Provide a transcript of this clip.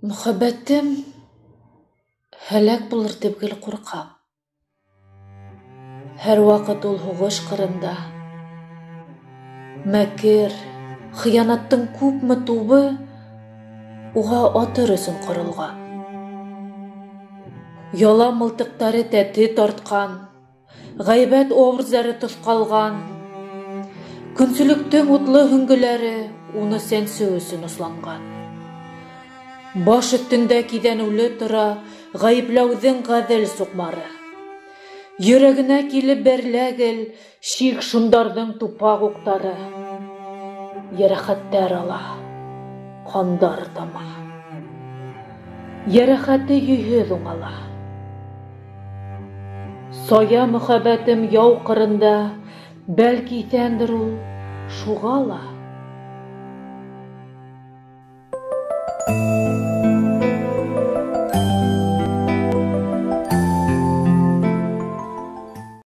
Мөхәббәтем һәләк булыр тип гел ҡурҡам. Һәр ваҡыт ул һуғыш ҡырында. Мәкер, хыянаттың күпме тубы уға атыр өсөн ҡоролған. Яла мылтыҡтары тәте тартҡан, ғәйбәт образдары тоҫҡалған. Көнсөлөктөң утлы һөңгөләре уны сәнсеү өсөн осланған. Баш өҫтөндә киҙәнеүле тора ғәйепләүҙең ғәҙел суҡмары. Йөрәгенә килеп бәрелә гел шик шомдарҙың тупаҡ уҡтары. Йәрәхәттәр ала, ҡандар тама. Йәрәхәте йөйһөҙ уңала. Сая мөхәббәтем яу ҡырында, бәлки иҫәндер ул, шуға ла.